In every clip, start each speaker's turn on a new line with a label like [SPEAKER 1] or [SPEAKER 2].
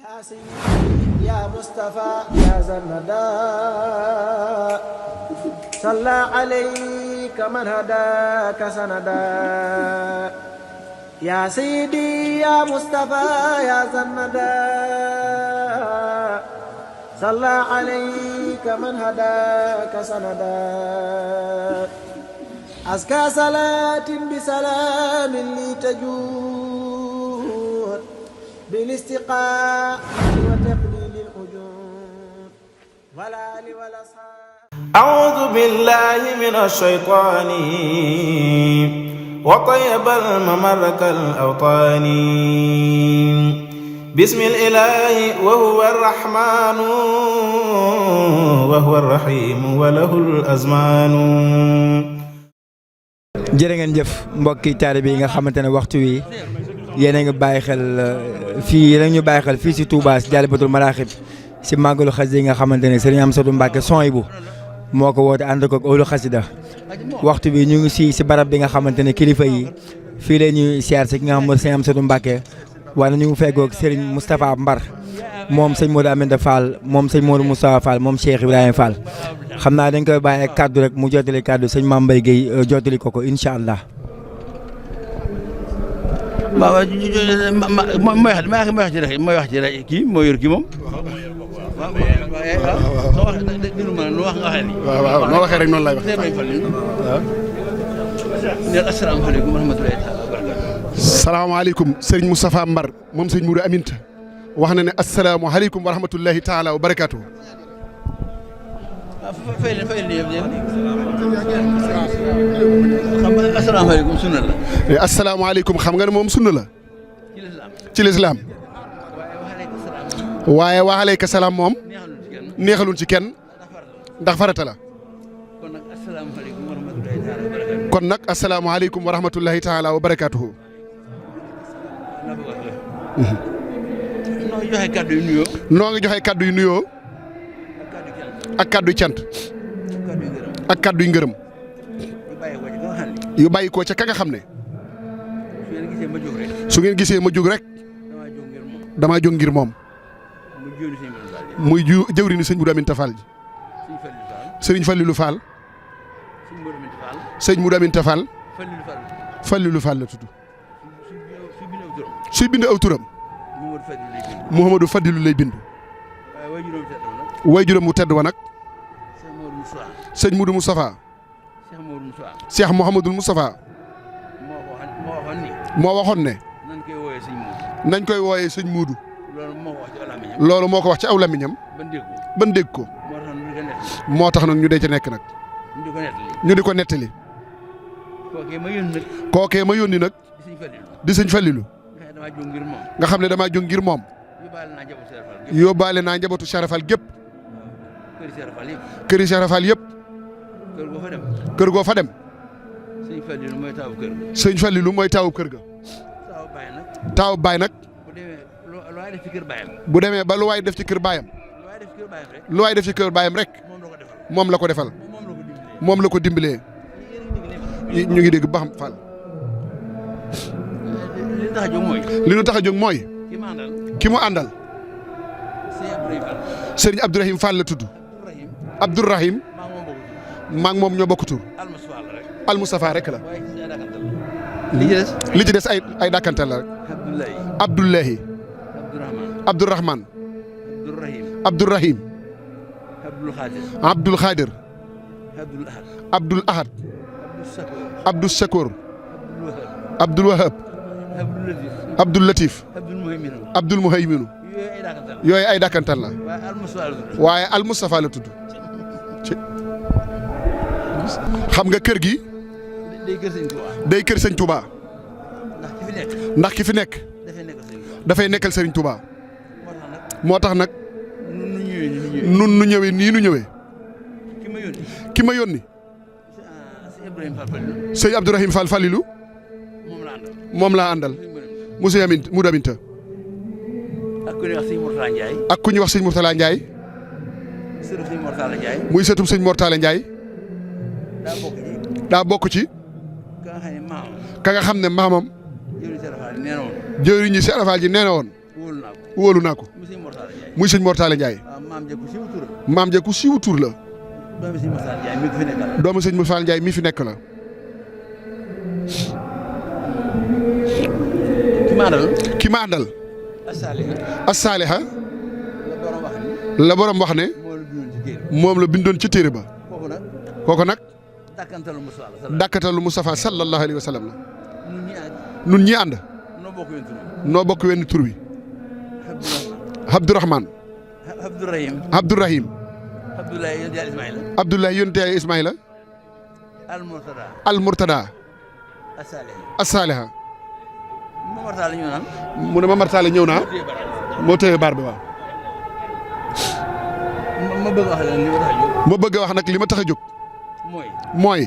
[SPEAKER 1] يا سيدي يا مصطفى يا زندا صلى عليك من هداك سندا يا سيدي يا مصطفى يا زندا صلى عليك من هداك سندا أزكى صلاة بسلام لتجود بالاستقاء وتقليل الحجود ولا والأصحاب.
[SPEAKER 2] أعوذ بالله من الشيطان وطيب الممر كالأوطان بسم الإله وهو الرحمن وهو الرحيم وله الأزمان.
[SPEAKER 3] jërë ngeen jëf mbokki taalibe yi nga xamante ne waxtu wi yéen a ngi bàyyi xel fii yéen a ngi ñu bàyyi xel fii si Touba si Jaalibatul Maraaxib si màggalu xasida yi nga xamante ne Serigne Amsatou Mbacké Souhaïbou moo ko woote ànd ko ak ëwlu xasida waxtu bi ñu ngi si barab bi nga xamante ne kilifa yi fii la ñuy siyaar si ki nga xam ne Serigne Amsatou Mbacké waaye ñu ngi feggoog Serigne Moustapha Mbar moom sëñ Modou Aminta Fall moom sëñ Modou Moustapha Fall moom Cheikh Ibrahima Fall xam naa dañ koy bàyyi ak kaddu rek mu jottali kaddu sëñ Mame Mbaye Guèye jottali ko incha allah.
[SPEAKER 4] waaw mooy wax ci rek kii moo yor kii moom. waaw
[SPEAKER 5] waaw noo waxee rek noonu lay wax.
[SPEAKER 4] asalaamaaleykum wa rahmatulahi taala wa barakaatu.
[SPEAKER 5] salaamaaleykum Serigne Moustapha Mbar moom sëñ Modou Aminta wax na ne asalaamaaleykum wa rahmatulahi taala wa barakaatu.
[SPEAKER 4] fay leen yëpp xam nga asalaamaaleykum sunna la.
[SPEAKER 5] asalaamaaleykum xam nga ne moom sunna la. ci lislaam waaye wa aleyka salaam moom neexalul ci kenn ndax farata la. kon nag asalaamaaleykum wa rahmatulahi taala wa barakaatuhu.
[SPEAKER 4] noo ngi joxe kaddu yu nuyoo.
[SPEAKER 5] noo ngi joxe kaddu yu nuyoo. ak kaddu yu cant. ak kaddu yu ngërëm. yu bàyyi ko ca ka nga xam ne. su ngeen gisee ma jóg rek. damaa jóg ngir moom. muy jëwriñu sëñ Modou Aminta Fall ji. sëriñ Fallilou Fall. sëñ Modou Aminta Fall. Fallilou Fall la tudd. suy bind aw turam. Mouhamadou Fadilou lay bind. way juróom mu tedd wa nag. sëñ Modou Moustapha. Cheikh Mouhamadul Moustapha. moo waxoon ne. nañ koy wooyee sëñ Modou. loolu moo ko wax ci aw lamiñam. ban dégg ko. moo tax nag ñu dee ca nekk nag. ñu di ko nettali. kookee ma yónni nag. di sëñ Fallilou. nga xam ne damaa jóg ngir moom. yóbbaale naa njabootu Sarafal gépp. këri Sarafal yëpp. kër goo fa dem. sëñ Fallilou mooy taawu kër ga. taawu baay nag. bu demee ba lu waay def ci kër baayam. lu waay def ci kër baayam rek. moom la ko defal. moom la ko dimbalee. ñu ngi dégg ba xam Fall. li nu tax a jóg mooy. ki mu àndal. sëriñ Abdourahim Fall la tudd. Abdourahim. maa ngi moom ñoo bokk tur. Al Moustapha rek la. li ci des ay dàkkantal la rek. Abdoulahi. Abdourahman. Abdourahim. Abdoul Khadir. Abdoul Ahad. Abdou Sakour. Abdoul Wahab. Abdoul Latif. Abdoul Muhayminu. yooyu ay dàkkantal la. waaye Al Moustapha la tudd. xam nga kër gi. day kër sëñ Touba. ndax ki fi nekk. dafay nekkal sëriñ Touba. moo tax nag. nun nu ñëwee nii nu ñëwee. ki ma yónni. sëñ Abdourahim Fall Fallilou. moom laa àndal. monsieur Modou Aminta. ak ku ñuy wax sëñ Mourtala Ndiaye. muy sëtub sëñ Mourtala Ndiaye. daa bokk ci. ka nga xam ne maamam. jëwriñu Cheikh Ibra Fall ji nee na woon wóolu naa ko. muy sëñ Mortala Ndiaye. maam ja ku siiw tur la. doomu sëñ Mortala Ndiaye mi fi nekk la. ki ma àndal. as-saaliha. la borom wax ne. moom la bindoon ci téere ba. kooku nag. dàkkantalu Mustafa sallallahu alayhi wa sallam la. nun ñi ànd. noo bokk wenn tur wi. Abdourahman. Abdourahim. Abdoulaye yonent Yàlla Ismaïla. Al Murtada. as-saaliha. mu ne Mamar Talla ñëw naa. moo téye baar bi waaw. ma bëgg a wax nag li ma tax a jóg. mooy.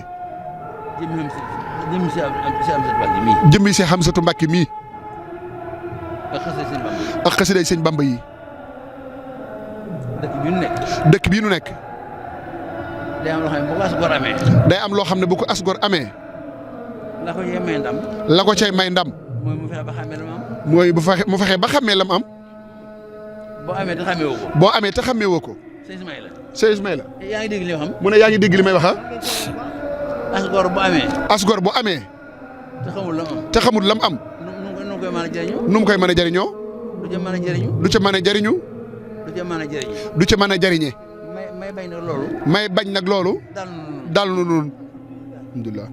[SPEAKER 5] jëmmi si Hamsatu Mbàkke mii. ak xasiday sëñ Bamba yi. dëkk bii nu nekk. day am loo xam ne bu ko asgor amee. la ko cay may ndam. mooy mu fexe ba xàmmee lam am. boo amee te xàmmee woo ko. Sëñ Ismaïla. yaa ngi dégg li ma xam. mu ne yaa ngi dégg li may wax ah. asgor bu amee. te xamul lam am. nu mu koy mën a jëriñoo. du ca mën a jëriñu. du ca mën a jëriñe. may bañ nag loolu. dal nu noonu. alhamdulilah.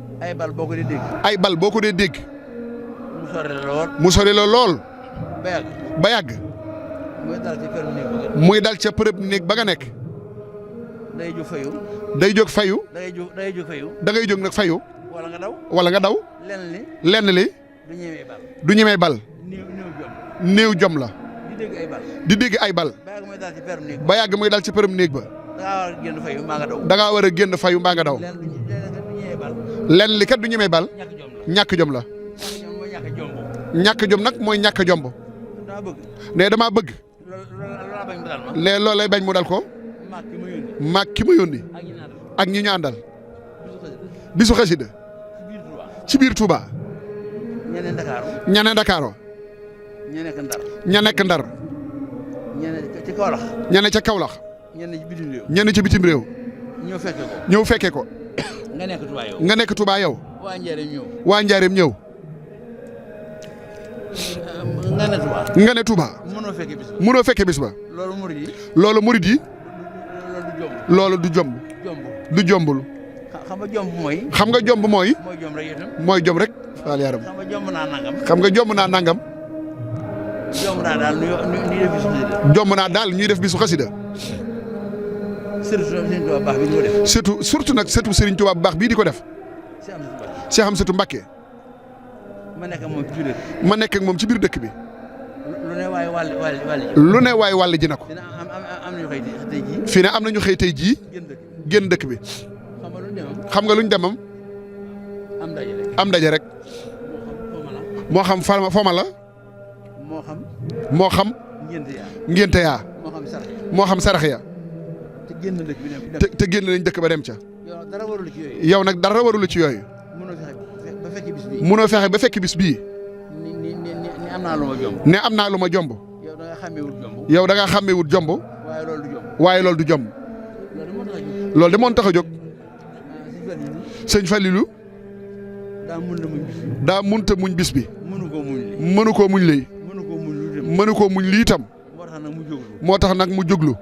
[SPEAKER 5] ay bal boo ko dee dégg. mu sori la lool. ba yàgg. muy dal ca përëb néeg ba nga nekk. day jóg fayu. da ngay jóg nag fayu. wala nga daw. lenn li. du ñemee bal. néew jom la. di dégg ay bal. ba yàgg muy dal ci përëb néeg ba. da ngaa war a génn fayu mbaa nga daw. lenn li kat du ñemee bal. ñàkk jom la. ñàkk jom nag mooy ñàkk jomb. ne damaa bëgg. ne loolu lay bañ mu dal ko. maag ki ma yónni. ak ñi ñu àndal. bisu xasida. ci biir Touba. ña ne Ndakaaru. ña nekk Ndar. ña ne ca Kaolack. ña ne ca bitim réew. ñëw fekke ko. nga nekk Touba yow. waa Njaareem ñëw. nga ne Touba. mënoo fekke bis ba. loolu murid yi. loolu du jomb. du jombul. xam nga jomb mooy. mooy jom rek. waaw yaram. xam nga jomb naa nangam. jomb naa daal ñuy def bisu xasida. surtout nag surtout Serigne Touba bu baax bii di ko def. Cheikh Hamsatu Mbàkke. ma nekk ak moom ci biir dëkk bi. lu ne waay wàll ji na ko. fii ne am na ñu xëy tey jii. génn dëkk bi. xam nga luñ demam. am daje rek. moo xam foma la. moo xam. ngénte yaa. moo xam sarax ya. te génn nañ dëkk ba dem ca. yow nag dara warul ci yooyu. munoo fexe ba fekk bis bii. ne am naa lu ma jomb. yow da nga xàmmewut jomb. waaye loolu du jomb. loolu de moon tax a jóg. sëñ Falilou. daa munta muñ bis bi. mënu koo muñ lay. mënu koo muñ lii itam. moo tax nag mu jóglu.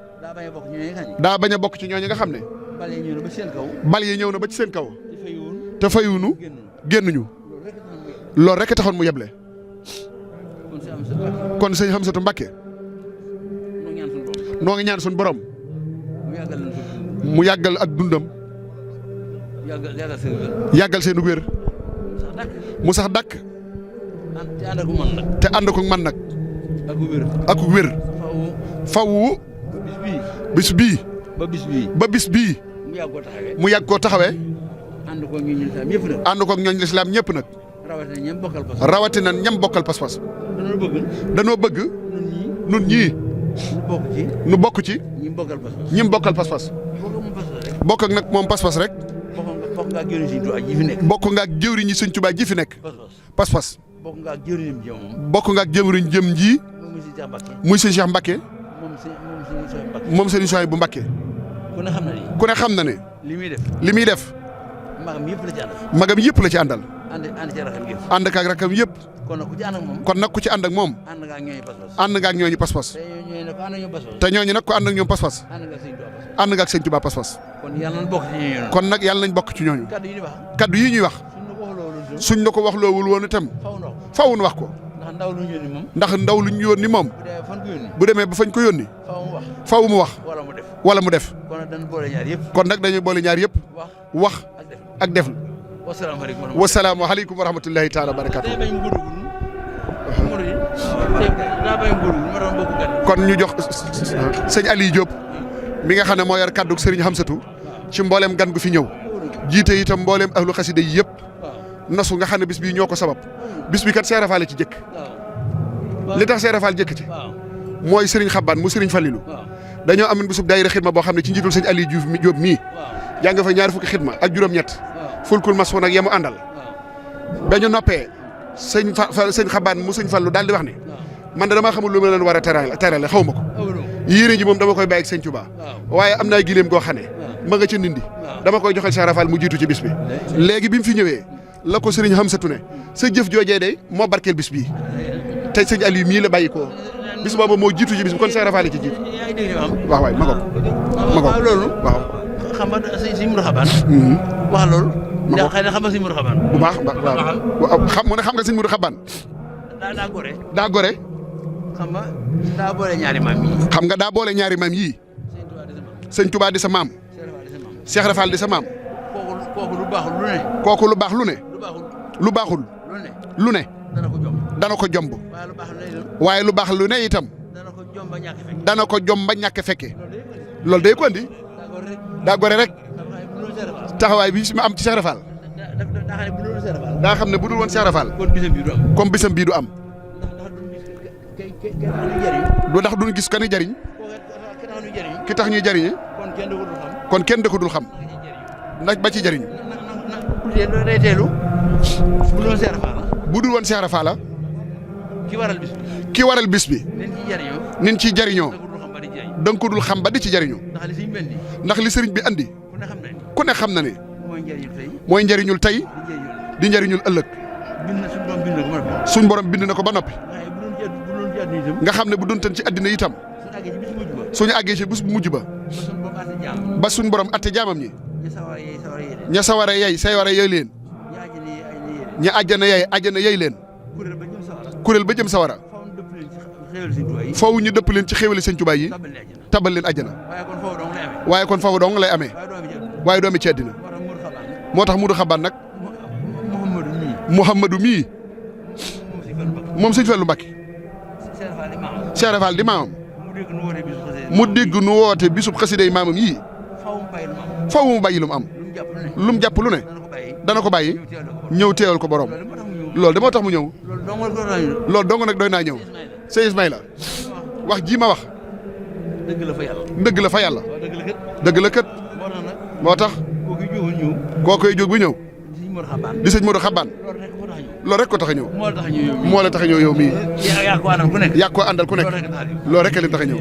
[SPEAKER 5] daa bañ a bokk ci ñooñu nga xam ne. bal yi ñëw na ba ci seen kaw. te fayuunu génnuñu. loolu rek taxoon mu yeble. kon sëñ Hamsatu Mbàkke. noo ngi ñaan suñu borom. mu yàggal ak dundam. yàggal seen wér. mu sax dàkk. te ànd ko man nag. ak wér. fawu. bis bii. ba bis bii. mu yàgg koo taxawee. ànd ko ñooñ lislaam ñëpp nag. rawatina ñam bokkal pas-pas. danoo bëgg. nun ñii. nu bokk ci. ñim bokkal pas-pas. bokk ak nag moom pas-pas rek. bokk nga ak jëwriñi Sëñ Tuubaa ji fi nekk. pas-pas. bokk nga ak jëwriñ jëm ji. muy sëñ Cheikh Mbacke moom sëñ Soy bu Mbacke ku ne xam na ne li muy def magam yëpp la ci àndal ànd ak rakam yëpp kon nag ku ci ànd ak moom ànd nga ak ñooñu pas-pas te ñooñu nag ku ànd ak ñoom pas-pas ànd nga ak sëñ Tuubaa pas-pas kon nag yàlla nañ bokk ci ñooñu kaddu yi ñuy wax suñ la ko wax loowul woon itam faaw nu wax ko ndax ndaw lu ñu yónni moom bu demee ba fañ ko yónni faaw mu wax wala mu def kon nag dañuy boole ñaar yëpp wax ak def wasalaamu aleykum wa rahmatullahi taala wa barakaatu kon ñu jox sëñ Aliou Diop mi nga xam ne moo yor kaddu Serigne Hamsatou ci mboolem gan gu fi ñëw jiite itam mboolem ahlu xasida yi yëpp nosu nga xam ne bis bii ñoo ko sabab bis bi kat Cheikh Rafal ci jëkk li tax Cheikh Rafal jëkk ci mooy Serigne Xabbaan mu Serigne Falilou dañoo amoon bisub daayira xidma boo xam ne ci njiitul sëñ Aliou Diop mii jàng fa ñaari fukki xidma ak juróom-ñett fulkul masoon ak yemu àndal ba ñu noppee sëñ Xabbaan mu sëñ Fallu daal di wax ni man de damaa xamul lu ma leen war a terale xaw ma ko yéene ji moom dama koy bàyyi ak sëñ Tuubaa waaye am naa gileem goo xam ne ma nga ca nindi dama koy joxal Cheikh Rafal mu jiitu ci bis bi léegi bi mu fi ñëwee la ko sëriñ Hamsatou ne sa jëf joojee day moo barkeel bis bii te sëñ Aliou mii la bàyyi ko bis boobu moo jiitu ci bis bi kon Cheikh Rafal ci jiitu waaw waay ma ko
[SPEAKER 4] loolu
[SPEAKER 5] waaw
[SPEAKER 4] xam nga sëñ Mourou Xabaan wax loolu ndax xëy na xam nga sëñ Mourou Xabaan
[SPEAKER 5] bu baax waaw xam mu ne xam nga sëñ Mourou Xabaan daa gore
[SPEAKER 4] xam nga daa boole ñaari maam yi
[SPEAKER 5] xam nga daa boole ñaari maam yii sëñ Touba di sa maam Cheikh Rafal di sa maam
[SPEAKER 4] kooku lu baaxul lu ne
[SPEAKER 5] kooku lu baax lu ne lu baaxul lu ne dana ko jomb waaye lu baax lu ne itam dana ko jomb ba ñàkk fekke loolu day ko andi daa gore rek taxawaay bi ma am ci Cheikh Rafal daa xam ne bu dul woon Cheikh Rafal comme bisam bii du am du ndax duñ gis kan jariñ ki tax ñuy jariñe kon kenn da ko dul xam ndax ba ci jariñ bu dul woon Cheikh Rafal la ki waral bis bi nin ci jariñoo da nga ko dul xam ba di ci jariñoo ndax li sëriñ bi andi ku ne xam na ne mooy njariñul tey di njariñul ëllëg suñ borom bind na ko ba noppi nga xam ne bu doon ci àddina itam suñu àggee ci bés bu mujj ba suñ borom atte jaamam ñi ña sawara yey sawara yey leen ña àjjana yey leen kuréel ba jëm sawara foofu ñu dëpp leen ci xéewali sëñ Tuubaa yi tabal leen àjjana waaye kon foofu dong lay amee waaye doomi ci àddina moo tax Mourou Xabbaan nag Mouhamadou mii moom sëñ Fallu Mbàkke Cheikh Rafal di maamam mu dégg nu woote bisub xasida yi maamam yii faw mu bàyyi lu mu am lu mu jàpp lu ne dana ko bàyyi ñëw teewal ko borom loolu de moo tax mu ñëw loolu dong nag doy naa ñëw sëñ Ismaïla wax ji ma wax dëgg la fa yàlla dëgg la kët moo tax koo koy jóg bu ñëw di sëñ Modou Xabbaan loolu rek ko tax a ñëw moo la tax a ñëw yow mii yaa ko àndal ku nekk loolu rek leen tax a ñëw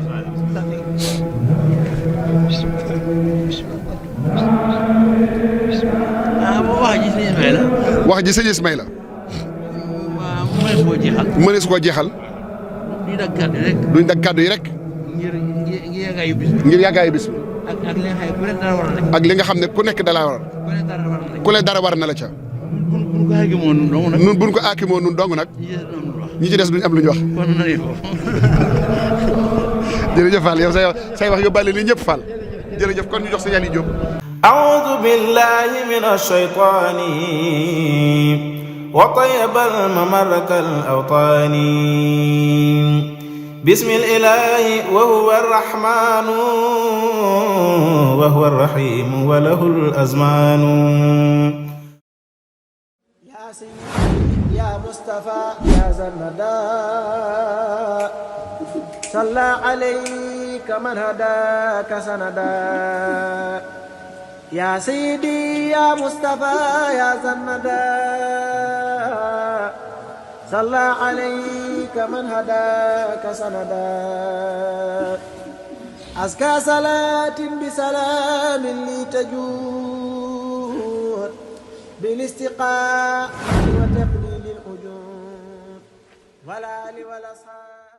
[SPEAKER 5] wax ji sëñ Ismaïla mënees koo jeexal duñ dag kàddu yi rek ngir yàggaayu bis bi ak li nga xam ne ku nekk da laa war ku le dara war na la ca nun buñ ko aaki moo nun dong nag ñi ci des duñ am lu ñu wax jërëjëf Fall yow say wax yóbbaale lii ñëpp Fall jërëjëf kon ñu jox sa Aliou Diop
[SPEAKER 2] أعوذ بالله من الشيطان وطيب الممر كالأوطان بسم الإله وهو الرحمن وهو الرحيم وله الأزمان
[SPEAKER 1] يا سيدي يا مصطفى يا زندا صلى عليك من هداك سندا يا سيدي يا مصطفى يا زندا صلى عليك من هداك سندا أزكى صلاة بسلام لتجود بالاستقامة وتقليل الأجور ولا لي ولا صار